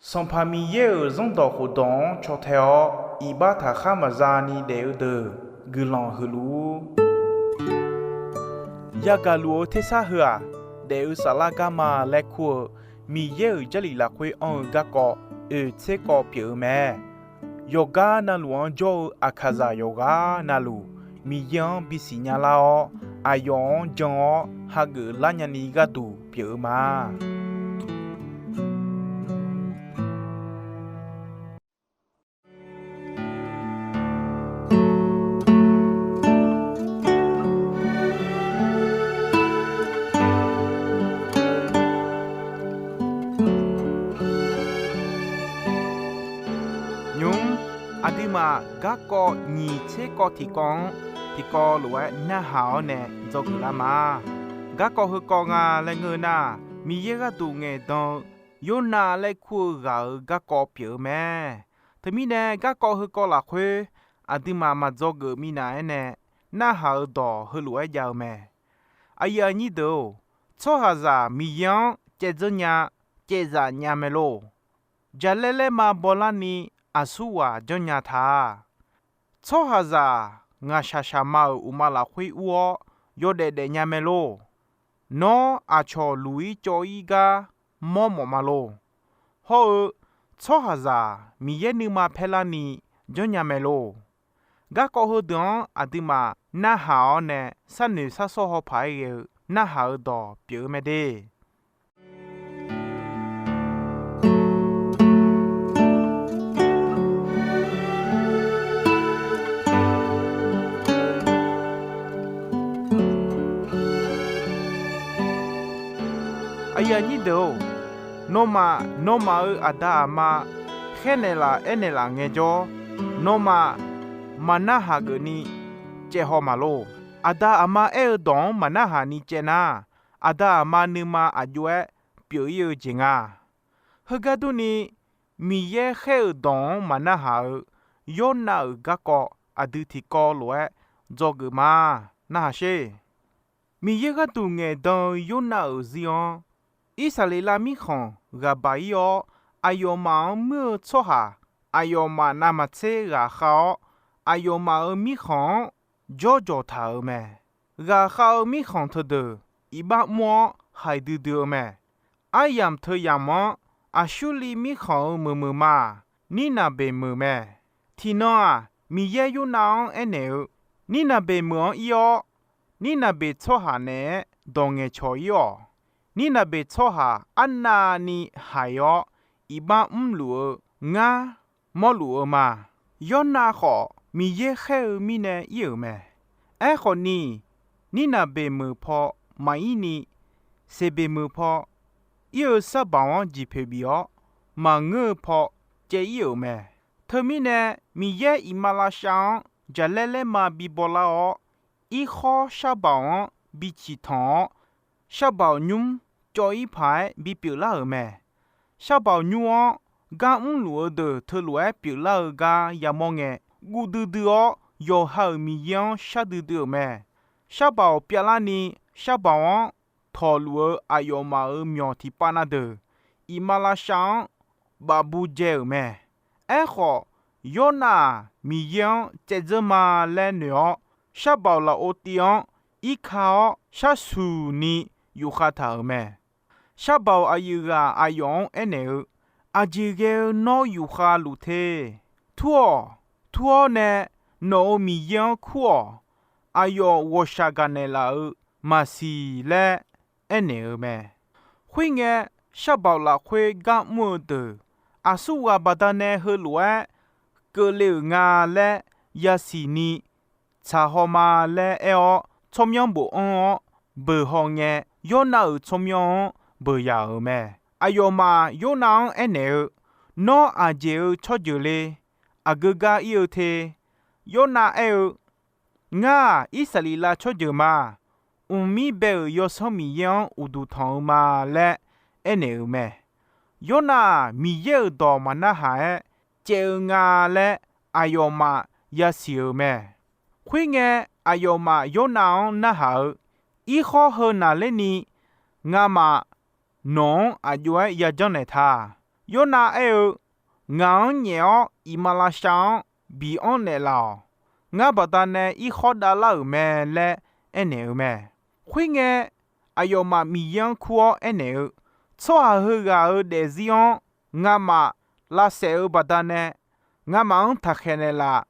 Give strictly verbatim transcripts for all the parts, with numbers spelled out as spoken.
Sanqpaq Miqyaer-euq zanrdawq khofdawq-anr caw tae-awr, iqbax taqkhar maqza ni daef-eu deuq guiqlanq huiq luf-ur. Yagaq luf-eu tersar heu-aq, daef-eu saflar garma laer kur-eu Miqyaer-euq Jarlif lafkhoer anr-eu garkawv oeq tser kawv pyeuf-eu mae. Yawqgar navluf-anr jawr-eu Aqkaqzaq yawqghaq navluf, Miqyaer-anr bisiq nya lar-awr, aqyawf-anr jan-awr hageuf lar nyani gharduq pyeuf-eu ma. Nymq-mr, aqduimaf garkawv nyiq tser kawv tiqkawv-anr tiqkawv lof-aer narhaq-awr nae dzawgeuf lar ma. Garkawv heukawv nga laer ngeur-eu nar, Miqyaer gharduq ngaeqdan-eu Yornav laer kur-eu ghaq-euq garkawv pyeuf-eu mae. Teumirnae garkawv heukawv lafkhoer aqduimaf maqdzawgeuf minav-aer nae narhaq-eu dawq heulof-aer jav-eu mae. Aqyuif aqnyir deuq-or, tsawrhaqzaq Miqyaer-anr caevdzeur nya, caevzaf nya mae lor. Jaqlaer laerma bawlarni aqsurghaq janrnya ta. Tsawrhaqzaq ngaqshaq shaqma-euq uqma lafkhoer ur-awr yawdaef daefnya mae lor. Nawr aqcawq luq-ir cawv-ir gar mawrmawf ma lor. Hawr-eu tsawrhaqzaq Miqyaer nuima paerlarni janrnya mae lor. Garkawv heudeuq-anr aqduimaf narhaq-awr nae sarnoeq sarsawr haw paq-aer ghae-eu narhaq-eu dawq pyeuf-eu mae de. Aqyuif aqnyir deuq-or, nawmaf nawmaf-euq aqda aqma khaernaeq laf aernaeq laf ngaejawr, nawmaf maqnarhaq geufni caev haw maqlor. Aqda aqma aer-eu dawq-anr maqnarhaq ni caev nar, aqda aqma nuima aqjox-aer pyeuf-ir-eu jeq nga. Heugar durni, Miqyaer khaer-euq dawq-anr maqnarhaq-eu Yornav-euq garkawv aqdui tiqkawv lof-aer dzawgeuf ma. Narhaq sher. Miqyaer gharduq ngaeqdan-eu Yornav-euq zir-anr, Irsaqleqlav mirkhanq ghaq baq-ir-awr, aqyawfmaf-anr muir-eu tsawrhaq aqyawfmaf navmaqtser ghaqkhav-awr, aqyawfmaf-euq mirkhanq-anr jawrjawq taq-euq mae. Ghaqkhav-eu mirkhanq teudeuq iqbax mr-awr haiq duidui-eu mae. Aryamq teuyamq-anr Aqsurliv mirkhanq-euq meuq meuq ma. Nirnaqbeq meuq mae. Tiqnan-aq, Miqyaer Yornav-anr aernaeq-eu, Nirnaqbeq meuq-anr ir-awr, Nirnaqbeq tsawrhaq naeq-aer dawq ngaeqcawq-ir-awq. Nirnaqbeq tsawrhaq arnavni haiq-awr, iqbax mrluf-eu ngar mawrluf-eu ma. Yornav khawf, Miqyaer khaer-eu mirnae ir-euq mae. Aerkhawf ni, Nirnaqbeq meuq paw maqir ni, Seqbeq meuq paw ir-eu sharbaoq-anr jeqpoeq bif-awr, maqngeur-eu paw caev ir-euq mae. Teumirnae, Miqyaer iqmalavshav-anr jaqlaer laerma bibaw lar-awr, irkhawr sharbaoq-anr biciq tanq-awr, sharbaoq nymr cawv-ir paq-aer bipyeuf lar-euq mae. Sharbaoq nymr-anr gar mrluf-eu deuq teulof-aer pyeuflar-eu gar yamawr ngae, guv duidui-awr yawqha-euq Miqyaer-anr shar duidui-euq mae. Sharbaoq pyavlarni, sharbaoq-anr tawqluf-eu aqyawfmaf-euq myawq tiqpav na deuq, iqmalavshav-anr bafbu dzae-euq mae. Aerkhawf, Yornav-aq, Miqyaer-anr caevdzeur ma laer noeq-awr, sharbaoq lafov tiv-anr irka-awr sharsuq ni yufkhav taq-euq mae. Sharbaoq aqyuif ghaq aqyawf-anr aernaeq-eu, Aqjeq ghae-eu nawr yufkhav luf te. Tur-awq. Tur-awr nae nawq-euq Miqyaer-anr kur-awq. Aqyawf ghawqshaq gaqnaeq laf-eu maqsiq laer aernaeq-eu mae. Khoerngae, sharbaoq lafkhoer gar mr-eu deuq, aqsurghaq baqdanae heulof-aer keuvle-euq nga laer yasiq ni tsaq haw ma laer aer-awr, tsawrmyanr bofanr-awr beuq haw ngae, Yornav-euq tsawrmyanr-anr beuq yaq-euq mae. Aqyawfmaf Yornav-anr aernaeq-eu, Nawr aqjeq-euq tsawrjeuq le? Aqgeu gar ir-eu te? Yornav aer-eu, Ngar-aq, Irsaqleqlav tsawrjeuq ma. Mqmir bae-euq Yawsanr Miqyaer-anr uqduq tanq-eu ma laer aernaeq-euq mae. Yornav-aq, Miqyaer-euq dawq maqnar haq-aer caev-eu nga laer aqyawfmaf yasiq-euq mae. Khoerngae, aqyawfmaf Yornav-anr narhaq-eu, Irkhawr heu naqlerni ngamaf nawq-anr aqjox-aer yajanr naeq ta. Yornav aer-eu, Ngaq-anr nyaef-awr iqmalavshav-anr biq anr naeqlaf-awq. Ngar baqdanae irkhawr davlar-euq mae laer aernaeq-eu mae. Khoerngae, aqyawfmaf Miqyaer-anr kur-awr aernaeq-eu, Tsawrhaq heughaq-euq daefzir-anr ngamaf lavsaef-eu baqdanae, ngamaf-anr taqkhaeq naeqlaf.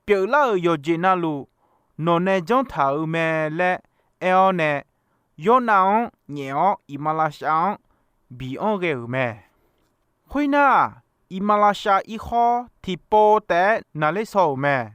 Pyeuflar-euq yawqjeq navluf nawq nae janr taq-euq mae laer aer-awr nae, Yornav-anr nyaef-awr iqmalavshav-anr biq anr ghae-euq mae. Khoernar, iqmalavshav irkhawr tiqpov taef-aer naqler shaw-euq mae.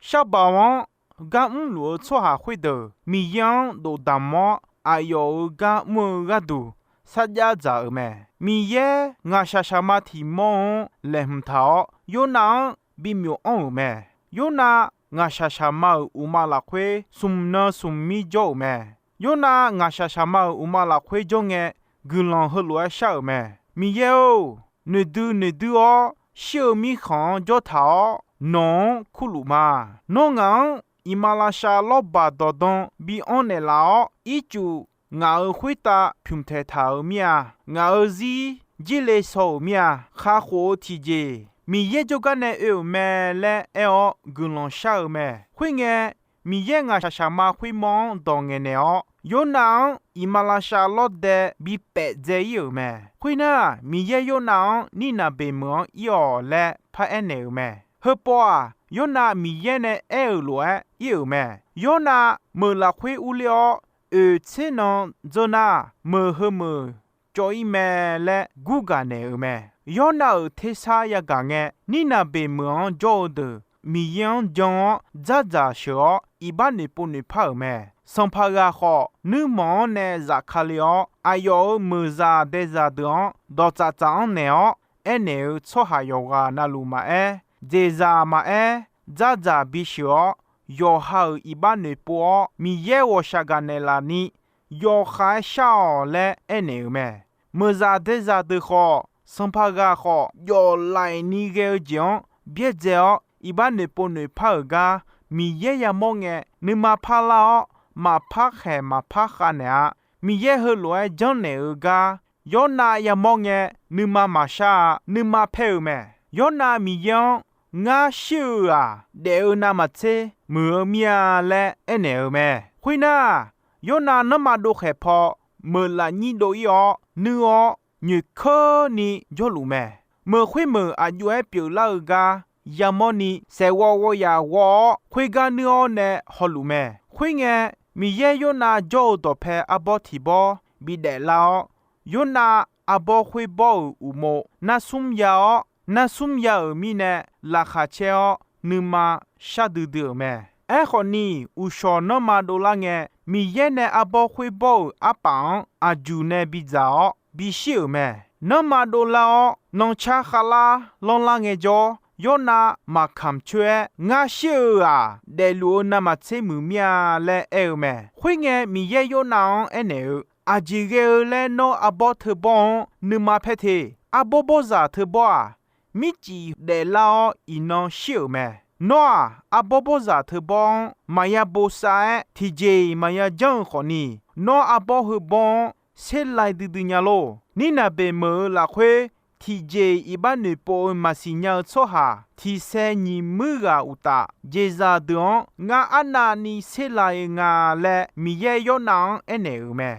Sharbaoq-anr gar mrluf-eu tsawrhaq khoerdeuq Miqyaer-anr dofdamq-awr, aqyawf-euq gar mr-eu gharduq sarjax dzaq-euq mae. Miqyaer ngaqshaq shaqma tiq mawr-anr laeqhmq taq-awr, Yornav-anr bimyof anr-euq mae. Yornav ngaqshaq shaqma-euq uqma lafkhoer smq nan smq mir jawr-euq mae. Yornav ngaqshaq shaqma-euq uqma lafkhoer jawr ngae, guiqlanq heulof-aer shar-euq mae. Miqyaer-or, noeqdui noeqdui-awr shir-eu mirkhanq-anr jawr taq-awr, nawq-anr kurluf ma. Nawr ngaq-anr iqmalavshav lawrbaq dawqdan bi anr naeqlaf-awr, ircuf ngaq-euq khoertav pymq taeq taq-euq mir-a. Ngaq-euq zir jirle shaw-euq mir-a. Kakhof-eu tiqjeq Miqyaer jawrgar nae oe-euq mae laer aer-awr guiqlanq shar-eu mae. Khoerngae, Miqyaer ngaqshaq shaqma khoermawr-anr dawq ngaeqnaeq-awr, Yornav-anr iqmalavshav lawrdae bi paef dzae ir-euq mae. Khoernar, Miqyaer Yornav-anr Nirnaqbeq meuq-anr ir-awq laer paraer naeq-euq mae. Heupov-aq, Yornav Miqyaer nae aer-euq lof-aer ir-euq mae. Yornav meuq lafkhoer urler-awr, oeq tser nan dzeur nar, meuq heu meuq cawv ir mae laer gurgaq naeq-euq mae. Yornav-euq tersar yagaq ngae, Nirnaqbeq meuq-anr jawr-eu deuq Miqyaer-anr jan-awr dzardzaq sheuq-awr, iqbax noeqpov noeqpar-euq mae. Sanqpaq ghaq khawf, nuirmanq-anr nae zafkale-awr, aqyawf-euq meuqzaq daezaq deuq-anr dawqtsaf tsaf anr naeq-awr, aernaeq-eu tsawrhaq yawqghaq navluf maqaer, dzeqzaq maqaer, dzardzaq bisheuq-awr, yawqha-euq iqbax noeqpov-awr, Miqyaer ghawqshaq gaqnaeq laf ni, yawkhav-aer shar-awq laer aernaeq-euq mae. Meuqzaq daezaq deuq khawf, sanqpaq ghaq khawf, yawf laeq ni ghae-eu jeq-anr byaerdzae-awr, iqbax noeqpov noeqpar-euq gar Miqyaer yamawr ngae, nuima parlar-awr, maqpar khaeq maqpar khav naeq-a. Miqyaer heulof-aer janrnaeq-eu gar Yornav yamawr ngae, nuima maqshar-a. Nuima paer-eu mae. Yornav Miqyaer-anr, Ngar shir-eu-aq, daef-eu navmaqtser muiq-eu mir-a laer aernaeq-eu mae. Khoernar, Yornav nanrma dov khaeq paw meuq lafnyir dov ir-awr, nuir-awr, nyoeqkeur ni jawrluf mae. Meuq khoermeuq aqjox-aer pyeuflar-eu gar yamawr ni, saeqghawv ghawvyaq ghawv-awr, khoergar nuir-awr nae hawluf mae. Khoerngae, Miqyaer Yornav jawr-eu dawqpae arbawr tiq bawr bidaef lar-awr, Yornav arbawr khoerbawr-euq uqmov narsmr ya-awr, narsmr ya-euq mirnae laqkhaq caer-awr, nuima shar duidui-euq mae. Aerkhawf ni, uqshawq nanrma dovlar ngae, Miqyaer nae arbawr khoerbawr-euq arpaf-anr aqjuq nae bidzaq-awr bishir-euq mae. Nanrma dovlar-awr, nancar khavlar lanrlar ngaejawr, Yornav maqkamq coer-aer, Ngar shir-eu-aq, daefluf-eu navmaqtser muiq mir-a laer aer-eu mae. Khoerngae, Miqyaer Yornav-anr aernaeq-eu, Aqjeq ghae-eu laer nawr arbawr teubawr-anr nuima paer te. Arbawr bawrzaq teubawr-aq, mircif daeflar-awr iqnan shir-euq mae. Nawr-aq, arbawr bawrzaq teubawr-anr maqya bosav-aer, tiqjeq-iq maqya janr-eu khawfni, nawr arbawr heubawr-anr serlai duidui nya lor. Nirnaqbeq meuq-eu lafkhoer tiqjeq-iq iqbax noeqpov-eu maqsiq nya-eu tsawrhaq tiq sae nyiq muir ghaq uqtaf, jeqzaq deuq-anr ngar arnavni serlai-eu nga laer, Miqyaer Yornav-anr aernaeq-euq mae.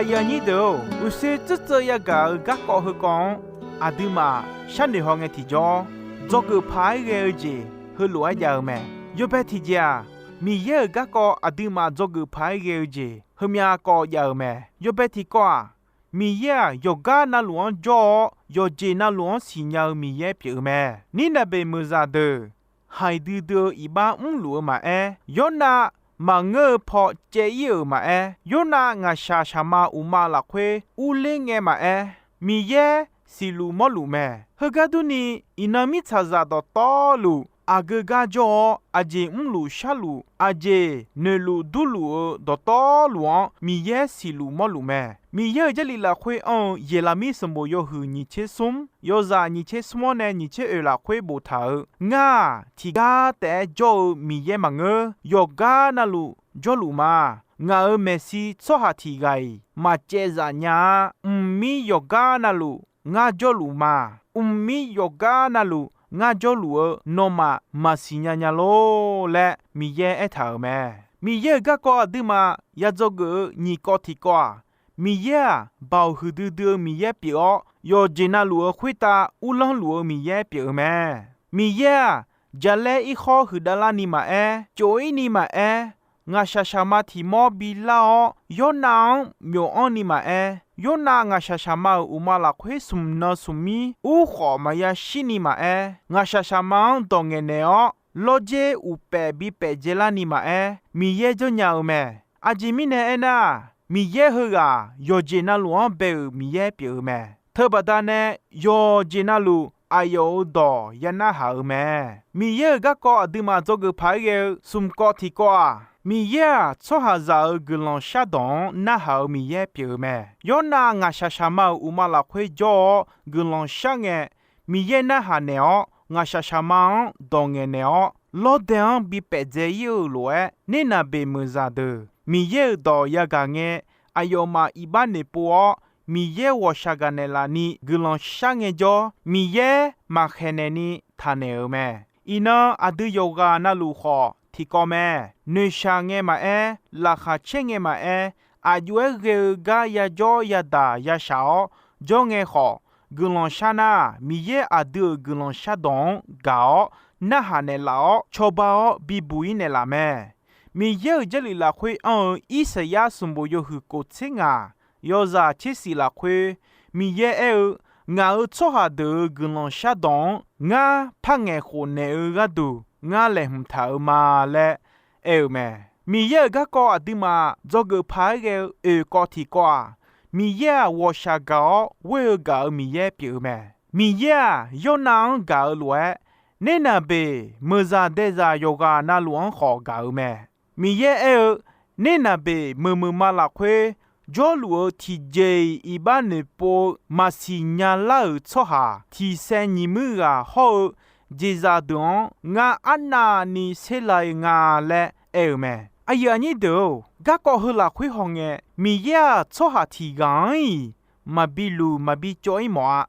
Aqyuif aqnyir deuq-or, uqshoe tseuvtseuv yagaq-euq garkawv heukawv-anr aqduimaf sharnoeq hawngae tiqjawr, dzawgeuf paq-aer ghae-eu jeq heulof-aer jav-eu mae. Yawbae tiqjeq-aq, Miqyaer-euq garkawv aqduimaf dzawgeuf paq-aer ghae-eu jeq heumyav kawv jav-eu mae. Yawbae tiqkawv-aq, Miqyaer-aq, yawqgar navluf-anr jawr-awr, yawqjeq navluf-anr siqnya-eu Miqyaer pyeuf-eu mae. Nirnaqbeq meuqzaq deuq haiq duidui-eu iqbax mrluf-eu maqaer, Yornav maqngeur-eu paw caev ir-euq maqaer, Yornav ngaqshaq shaqma uqma lafkhoer urler ngae maqaer, Miqyaer siqluf mawrluf mae. Heugar durni, iqnan mirtsaqzaq dawqtawvluf aqgeu gar jawr-awr, aqjeq mrluf sharluf, aqjeq noeqluf durluf-eu dawqtawvluf-anr Miqyaer siqluf mawrluf mae. Miqyaer-euq Jarlif lafkhoer anr-eu Yeqlaqmir sanqbof yawhuiq nyiq tser smr, yawzaq nyiq tser smr-anr nae nyiq tser oeq lafkhoer boftaq-euq, Ngar-aq, tiqgar taef-aer jawr-eu Miqyaer maqngeur. Yawqgar navluf jawrluf ma. Ngaq-euq maeqshi tsawrhaq tiq ghaq-iq maqcaev zaf nya-a. Mqmir yawqgar navluf ngar jawrluf ma. Mqmir yawqgar navluf ngar jawrluf-eu nawmaf maqsiq nya nya lor laer Miqyaer aertaq-euq mae. Miqyaer-euq garkawv aqduimaf ya dzawgeuf-eu nyiq kawv tiqkawv-aq, Miqyaer-aq, baoq huiqdui dui-eu Miqyaer pyeuf-awr, yawqjeq navluf-euq khoertav uvlanr luf-eu Miqyaer pyeuf-eu mae. Miqyaer-aq, jaqlaer irkhawr huiqdavlarni maqaer, cof-ir ni maqaer, ngaqshaq shaqma tiq mawr bilar-awr, Yawrnav-anr myof-anr ni maqaer, Yawrnav ngaqshaq shaqma-euq uqma lafkhoer smq nan smq mir urkhawf maqya shirni maqaer, ngaqshaq shaqma-anr dawq ngaeqnaeq-awr, lawrdzer uqpaef bi paef dzaelarni maqaer, Miqyaer janrnya-eu mae. Aqjeq mirnae aernar, Miqyaer heughaq yawqjeq navluf-anr bae-euq Miqyaer pyeuf-eu mae. Teubaqda nae yawqjeq navluf aqyawf-euq dawq ya narhaq-eu mae. Miqyaer-euq garkawv aqduimaf dzawgeuf paq-aer ghae-eu smq kawv tiqkawv-aq, Miqyaer-aq, tsawrhaqzaq-euq guiqlanq shardawq-anr narhaq-euq Miqyaer pyeuf-eu mae. Yawrnav ngaqshaq shaqma-euq uqma lafkhoer jawr-awr guiqlanq shar ngae, Miqyaer narhaq naeq-awr, ngaqshaq shaqma-anr dawq ngaeqnaeq-awr, lawrdae-anr bi paef dzae-ir-euq lof-aer, Nernav beq meuqzaq deuq Miqyaer-euq dawq yagaq ngae, aqyawfmaf iqbax noeqpov-awr, Miqyaer ghawqshaq gaqnaeq laf ni guiqlanq shar ngaejawr, Miqyaer maqkhaeqnaeq ni taqnaeq-euq mae. Iqnan aqdui yawqghaq navluf khawf tiqkawv mae. Noeqshaq ngae maqaer, laqkhaq caer ngae maqaer, aqjox-aer ghae-eu gar yajawr yadaq yashaq-awr jawr ngae khawf, guiqlanq shar nar, Miqyaer aqdui-euq guiqlanq shardawq-anr gaq-awr narhaq naeqlaf-awr, cawba-awr bibuq-ir naeqlaf mae. Miqyaer-euq Jarlif lafkhoer anr-eu Irsaqyar sanqbof yawhuiq kof tser ngaq, yawzaq tser siq lafkhoer, Miqyaer aer-eu, Ngaq-euq tsawrhaq deuq-euq guiqlanq shardawq-anr ngar par ngaeq khof naeq-eu gharduq ngar laeqhmq taq-euq ma laer aer-eu mae. Miqyaer-euq garkawv aqduimaf dzawgeuf paq-aer ghae-eu oeq kawv tiqkawv-aq, Miqyaer-aq, ghawqshaq gaq-awr ghoer-eu gaq-euq Miqyaer pyeuf-eu mae. Miqyaer-aq, Yawrnav-anr gaq-eu lof-aer, Nernav beq meuqzaq daezaq yawqghaq navluf-anr khawf gaq-eu mae. Miqyaer aer-eu, Nernav beq meuq meuq ma lafkhoer jawrluf-eu tiqjeq-iq iqbax noeqpov-eu maqsiq nya lar-euq tsawrhaq tiq saev nyiq muir ghaq hawr-eu jeqzaq deuq-anr ngar arnavni serla-eu nga laer aer-eu mae. Aqyuif aqnyir deuq-or, garkawv heu lafkhoer hawngae, Miqyaer-aq, tsawrhaq tiq ghaq-anr-iq maqbi luq maqbi cawv-ir mawf-a.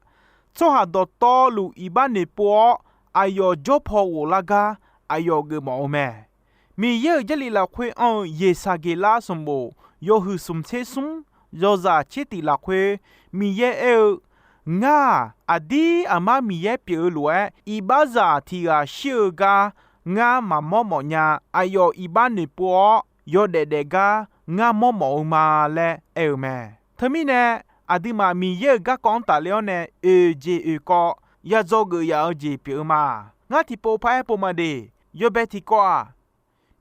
Tsawrhaq dawqtawvluf iqbax noeqpov-awr, aqyawf jawr paw ghoflar gar aqyawf geufmawf-eu mae. Miqyaer-euq Jarlif lafkhoer anr-eu Yeqsaqgeqlar sanqbof yawhuiq smq tser smr, yawzaq tser tiq lafkhoer, Miqyaer aer-eu, Ngar-aq, aqdir aqmar Miqyaer pyeuf-eu lof-aer, iqbaxzaq tiq ghaq shir-eu gar ngar maqmawr mawf nya. Aqyawf iqbax noeqpov-awr, yawdaef daef gar ngar mawr mawf-eu ma laer aer-eu mae. Teumirnae, aqduimaf Miqyaer-euq garkawv-anr tafler-awr nae oeq jeq oeq kawv ya dzawgeuf yaf-eu jeq pyeuf-eu ma. Ngar tiqpov paraer pov ma de. Yawbae tiqkawv-aq,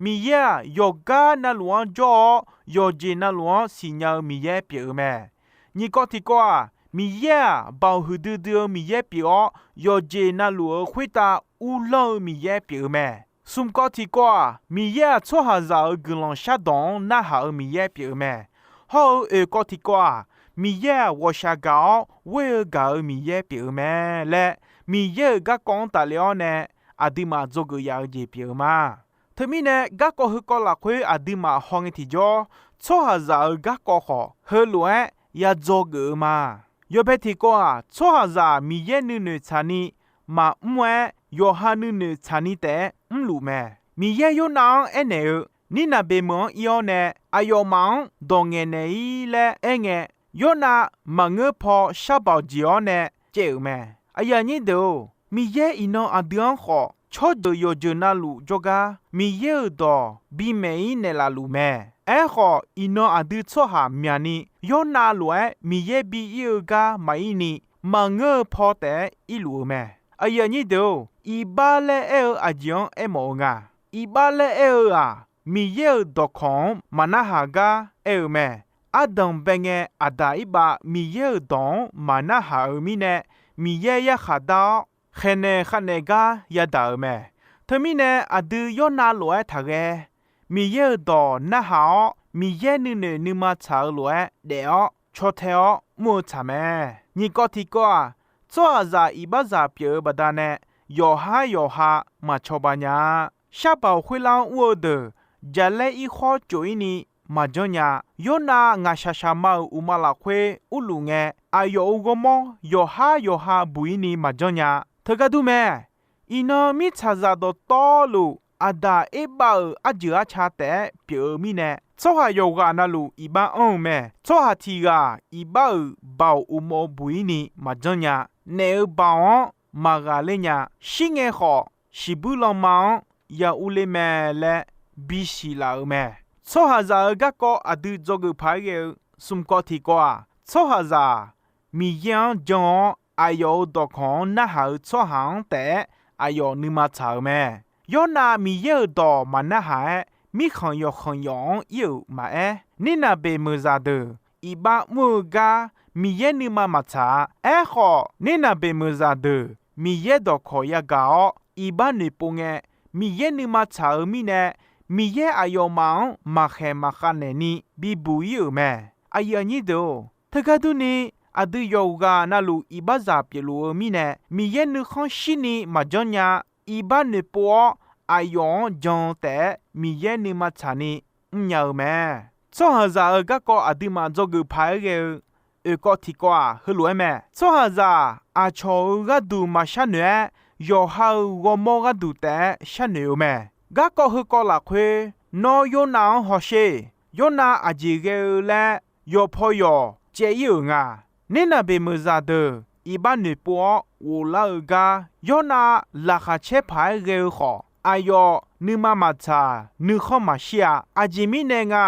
Miqyaer-aq, yawqgar navluf-anr jawr-awr, yawqjeq navluf-anr siqnya-eu Miqyaer pyeuf-eu mae. Nyiq kawv tiqkawv-aq, Miqyaer-aq, baoq huiqdui dui-eu Miqyaer pyeuf-awr, yawqjeq navluf-euq khoertav uvlanr-eu Miqyaer pyeuf-eu mae. Smq kawv tiqkawv-aq, Miqyaer-aq, tsawrhaqzaq-euq guiqlanq shardawq-anr narhaq-eu Miqyaer pyeuf-eu mae. Hawr-eu oeq kawv tiqkawv-aq, Miqyaer-aq, ghawqshaq gaq-awr ghoer-eu gaq-euq Miqyaer pyeuf-eu mae laer, Miqyaer-euq garkawv-anr tafler-awr nae aqduimaf dzawgeuf yaf-eu jeq pyeuf-eu ma. Teumirnae, garkawv heukawv lafkhoer aqduimaf hawngae tiqjawr, tsawrhaqzaq-euq garkawv khawf heulof-aer ya dzawgeuf-eu ma. Yawbae tiqkawv-aq, tsawrhaqzaq Miqyaer nuinoeq tsaqni maqmr-aer, yawqha nuinoeq tsaqni taef-aer mrluf mae. Miqyaer Yornav-anr aernaeq-eu, Nirnaqbeq meuq-anr ir-awr nae aqyawfmaf-anr dawq ngaeqnaeq-ir laer aerngae, Yornav maqngeur paw sharbaoq jeq-awr nae caev-euq mae. Aqyuif aqnyir deuq-or, Miqyaer iqnan aqdui-anr khawf tsawrjeuq yawqjeuq navluf jawrgar Miqyaer-euq dawq bimaeq-ir naeqlaf luf mae. Aerkhawf, iqnan aqdui tsawrhaq myaqni Yornav lof-aer Miqyaer bi ir-eu gar maqir ni, maqngeur-eu paw taef-aer irluf-eu mae. Aqyuif aqnyir deuq-or, iqbax laer aer-eu aqjeq-anr aermawf-eu nga. Iqbax laer aer-eu-aq, Miqyaer-euq dawqkawq-anr maqnarhaq gar aer-eu mae. Ardanq bae ngae, Aqdaq Irbav Miqyaer-euq dawq-anr maqnarhaq-euq mirnae, Miqyaer yarkhaq dar-awr, khaeqnaeq khavnaeq gar yadaq-euq mae. Teumirnae aqdui Yawrnav lof-aer taqghae. Miqyaer-euq dawq narhaq-awr, Miqyaer nuinoeq nuima tsaq-eu lof-aer daef-awr caw tae-awr mr-eu tsaq mae. Nyiq kawv tiqkawv-aq, tsawrhaqzaq iqbaxzaq pyeuf-eu baqdanae, yawqhar yawqha maqcawba nya-a. Shar baoq khoerlar-anr ur-eu deuq, jaqlaer irkhawr cof-ir ni maqjanr nya. Yawrnav ngaqshaq shaqma-euq uqma lafkhoer urluf ngae, aqyawf-euq ghawrmawr yawqhar yawqha buq-ir ni maqjanr nya. Teugar dur mae. Iqnan mirtsaqzaq dawqtawvluf, Aqdaq Erbav-euq arjeuq arca taef-aer pyeuf-eu mirnae, tsawrhaq yawqghaq navluf iqbax anr-eu mae. Tsawrhaq tiq ghaq iqbax-euq baoq uqmov buq-ir ni maqjanr nya. Naef-euq baoq-anr maqghaqler nya. Shir ngae khawf, shiqbuir lanma-anr ya urler mae laer bisiq laf-euq mae. Tsawrhaqzaq-euq garkawv aqdui dzawgeuf paq-aer ghae-eu smq kawv tiqkawv-aq, tsawrhaqzaq-aq, Miqyaer-anr jan-awr aqyawf-euq dawqkawq-anr narhaq-eu tsawrhaq-anr taef-aer aqyawf nuima tsaq-euq mae. Yawrnav Miqyaer-euq dawq maqnarhaq-aer, mirkhanq yawqkhanq yawf-anr ir-euq maqaer, Nirnaqbeq meuqzaq deuq iqbax mr-eu gar Miqyaer nuima maqtsaq-a. Aerkhawf, Nirnaqbeq meuqzaq deuq Miqyaer dawqkawq yagaq-awr iqbax noeqpov ngae, Miqyaer nuima tsaq-euq mirnae, Miqyaer aqyawfmaf-anr maqkhaeq maqkhav naeqni bibuq-ir-euq mae. Aqyuif aqnyir deuq-or, teugar durni, aqdui yawqghaq navluf iqbaxzaq pyeufluf-eu mirnae, Miqyaer nuikhanr shirni maqjanr nya. Iqbax noeqpov-awr, aqyawf-anr jan-eu taef-aer Miqyaer nuima tsaqni mrnya-eu mae. Tsawrhaqzaq-euq garkawv aqduimaf dzawgeuf paq-aer ghae-eu oeq kawv tiqkawv-aq, heulof-aer mae. Tsawrhaqzaq aqcawq-euq gharduq maqshar noeq-aer, yawqha-euq ghawrmawr gharduq taef-aer sharnoeq-eu mae. Garkawv heukawv lafkhoer, Nawr Yawrnav-anr hawsher. Yawrnav aqjeq ghae-eu laer yawqpaw yawq caev-ir-euq nga. Nirnaqbeq meuqzaq deuq iqbax noeqpov-awr ghoflar-eu gar Yawrnav laqkhaq caer paq-aer ghae-eu khawf, aqyawf nuima maqtsaq, nuikhanr maqshir-a. Aqjeq mirnae nga,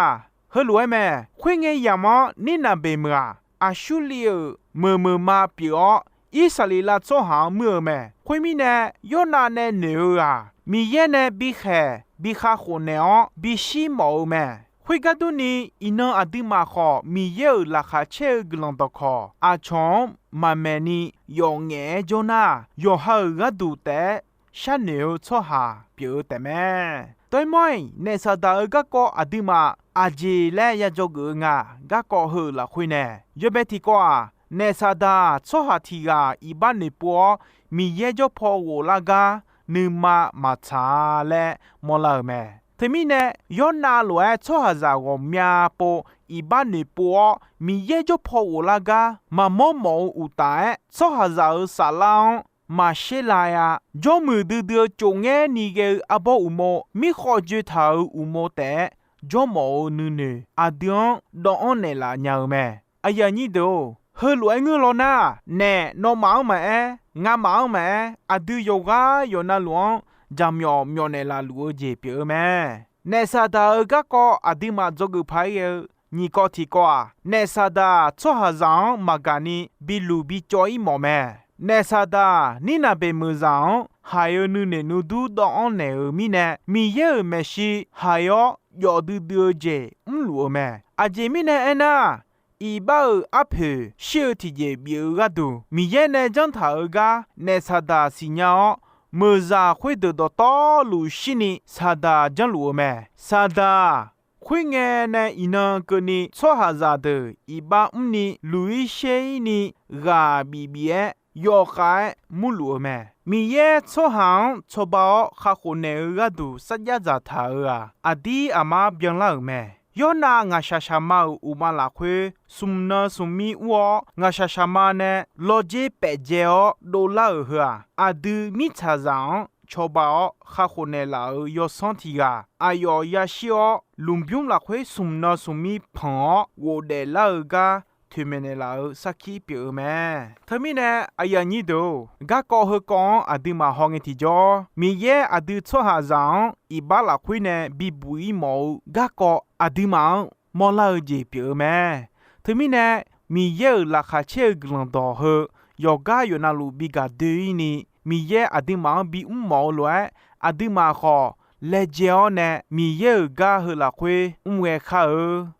heulof-aer mae. Khoerngae yamq-anr Nirnaqbeq meuq-aq, Aqsurliv-euq meuq meuqma pyeuf-awr, Irsaqleqlav tsawrhaq-anr muir-eu mae. Khoermirnae, Yawrnav nae noeq-eu-aq, Miqyaer nae bikhaeq bikhav khofnaeq-awr bishir mawf-eu mae. Khoergar durni, iqnan aqduimaf khawf Miqyaer-euq laqkhaq caer-eu guiqlanq dawqkawq aqcawq-anr maqmaeq ni yawf ngaef-aer jawr nar, yawqha-euq gharduq taef-aer sharnoeq-eu tsawrhaq pyeuf-eu taefmae. Dawr-ir mawr-iq, naef Saqdaq-euq garkawv aqduimaf aqjeq laer ya dzawgeuf-eu nga. Garkawv heu lafkhoer nae, yawbae tiqkawv-aq, naef Saqdaq-aq, tsawrhaq tiq ghaq iqbax noeqpov-awr, Miqyaer jawrpaw ghoflar gar nuima maqtsaq-a laer mawrlar-euq mae. Teumirnae, Yawrnav lof-aer tsawrhaqzaq ghawqmya pov iqbax noeqpov-awr, Miqyaer jawrpaw ghoflar gar maqmawr mawf-eu uqtaf-aer, tsawrhaqzaq-euq saflar-anr maqsher la-a. Jawrmuiq duidui-eu cofngaer ni ghae-eu arbawr uqmov, mirkhawf joetaq-euq uqmov taef-aer jawrmawf-eu nuinoeq aqdui-anr dawvanr naeqlaf nya-eu mae. Aqyuif aqnyir deuq-or, heulof-aer ngeur law nar, naef nawmaf-anr maqaer, ngamaf-anr maqaer, aqdui yawqghaq yawqnavluf-anr jaqmyawf myawf naeqlaf luf-eu jeq pyeuf-eu mae. Naef Saqdaq-euq garkawv aqduimaf dzawgeuf paq-aer ghae-eu nyiq kawv tiqkawv-aq, naef Saqdaq tsawrhaqzaq-anr maqgaq ni biluq bicawv-ir mawf mae. Naef Saqdaq Nirnaqbeq meuqzaq-anr haiq-eu nuinoeq nuidur dawvanr naeq-eu mirnae, Miqyaer-euq maeqshi haiq-awr jawf duidui-eu jeq mrluf-eu mae. Aqjeq mirnae aernar, iqbax-euq arpoeq shir-eu tiqjeq bif-eu gharduq, Miqyaer nae janr taq-euq gar naef Saqdaq siqnya-awr, meuqzaq khoerdeuq dawqtawvluf shirni Saqdaq janrluf-eu mae. Saqdaq-aq, khoerngae nae iqnan keuvni tsawrhaqzaq deuq iqbax mrni luq-ir sher-ir ni ghaq bif bif-aer yawkhav-aer murluf-eu mae. Miqyaer tsawrhaq-anr cawba-awr kakhof naeq-eu gharduq sarjax dzaqtaq-euq-aq, aqdir aqmar byanlar-euq mae. Yawrnav ngaqshaq shaqma-euq uqma lafkhoer smq nan smq mir ur-awr, ngaqshaq shaqma nae lawdzer paefdzae-awr dovlar-euq heu-aq, aqdui mirtsaqzaq-anr cawba-awr kakhof naeqlaf-euq yawsanr tiq ghaq aqyawf yashir-awr, lmqbymr lafkhoer smq nan smq mir panq-awr ghofdaef lar-eu gar toeqmaeq naeqlaf-euq sarkir pyeuf-eu mae. Teumirnae, aqyuif aqnyir deuq-or, garkawv heukawv-anr aqduimaf hawngae tiqjawr, Miqyaer aqdui tsawrhaqzaq-anr iqbax lafkhoer nae bibuq-ir mawf-eu garkawv aqduimaf-anr mawrlar-eu jeq pyeuf-eu mae. Teumirnae, Miqyaer-euq laqkhaq caer-eu guiqlanq dawq heu yawqgar yawqnavluf bigaq doe-ir ni, Miqyaer aqduimaf-anr bimr mawf-eu lof-aer, aqduimaf khawf laejae-awr nae Miqyaer-euq gar heu lafkhoer mrghae kar-eu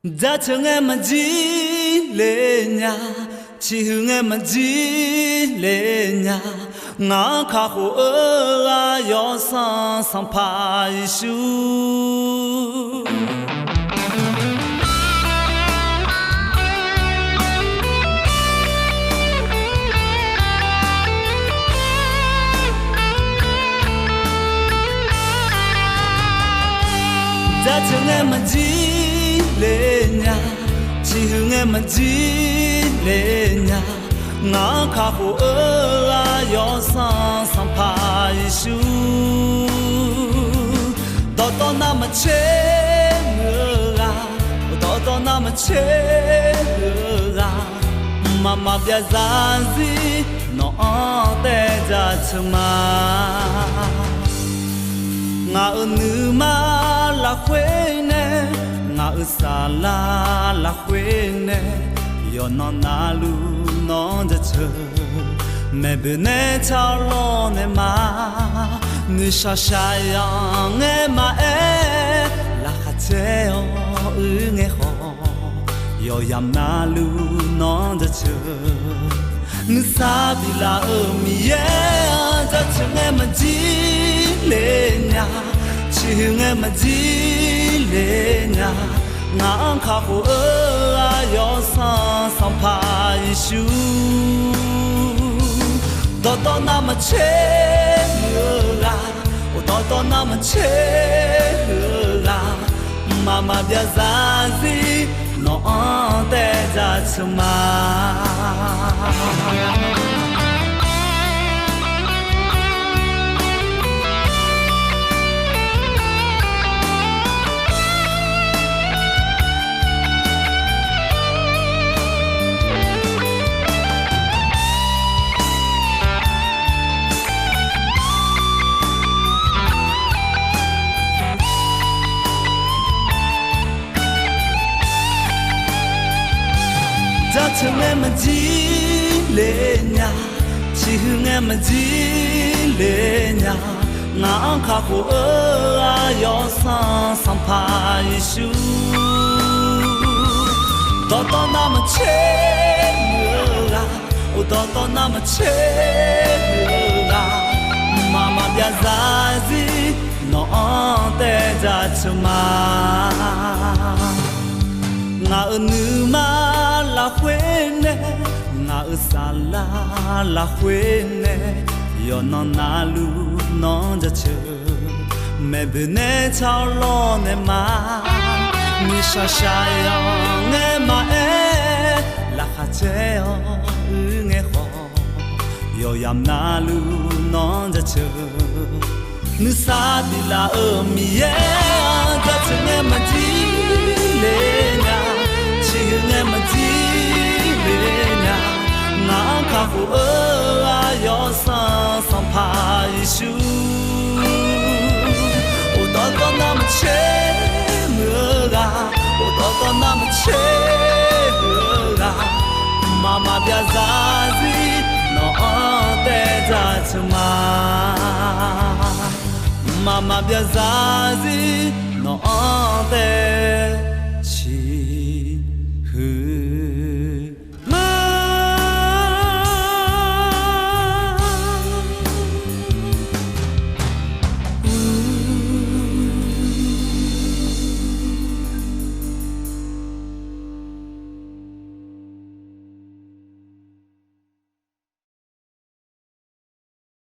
Jaceuq ngae maqjir le nya, Ciqhuiq ngae maqjir le nya, ngaq-anr kakhof-eu ghaq Yawsanr Sanqpaq Yeqsur. Jaceuq ngae maqjir le nya, ciqhuiq ngae maqjir le nya, ngaq-anr kakhof-eu ghaq Yawsanr Sanqpaq Yeqsur. Dawqtawv navmaqtser muiq-eu ghaq, dawqtawv navmaqtser muiq-eu ghaq, mqmaq maqbyav zarzir nawq-anr taev jaceuq ma. Ngaq-euq nuima lafkhoer nae, ngaq-euq saflar lafkhoer nae, yawqnan navluf nawq-anr jaceuq. Maeqboeq nae tsawrlawr naeq ma, noeqshaq shaqzanq ngae maqaer, laqkhaq caer-awr uir ngae khawf, yawqyamq navluf nawq-anr jaceuq. Nuisar biflaf-euq Miqyaer-anr jaceuq ngae maqjir le nya, ciqhuiq ngae maqjir le nya, ngaq-anr kakhof-eu ghaq Yawsanr Sanqpaq Yeqsur. Dawqtawv navmaqtser muiq-eu ghaq, dawqtawv navmaqtser muiq-eu ghaq, mqmaq maqbyav zarzir nawq-anr taev jaceuq ma. Jaceuq ngae maqjir le nya, ciqhuiq ngae maqjir le nya, ngaq-anr kakhof-eu ghaq Yawsanr Sanqpaq Yeqsur. Dawqtawv navmaqtser muiq-eu ghaq, dawqtawv navmaqtser muiq-eu ghaq, mqmaq maqbyav zarzir nawq-anr taev jaceuq ma. Ngaq-euq nuima lafkhoer nae, ngaq-euq saflar lafkhoer nae, yawqnan navluf nawq-anr jaceuq. Maeqboeq nae tsawrlawr naeq ma, noeqshaq shaqzanq ngae maqaer, laqkhaq caer-awr uir ngae khawf, yawqyamq navluf nawq-anr jaceuq. Nuisar biflaf-euq Miqyaer-anr jaceuq ngae maqjir le nya, ciqhuiq ngae maqjir le nya, ngaq-anr kakhof-eu ghaq Yawsanr Sanqpaq Yeqsur. Dawqtawv navmaqtser muiq-eu ghaq, dawqtawv navmaqtser muiq-eu ghaq, mqmaq maqbyav zarzir nawq-anr taev jaceuq ma. Mqmaq maqbyav zarzir nawq-anr taev